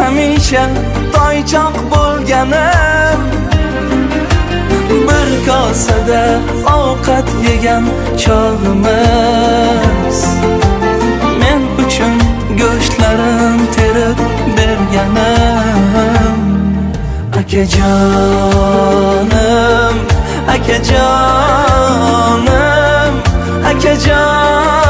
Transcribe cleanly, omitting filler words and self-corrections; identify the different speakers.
Speaker 1: Hamisha toychoq bo'lganim, bir kosada ovqat yegan chog'imiz, men uchun go'shtlarin terib berganim. Akajonim, akajonim, akajonim.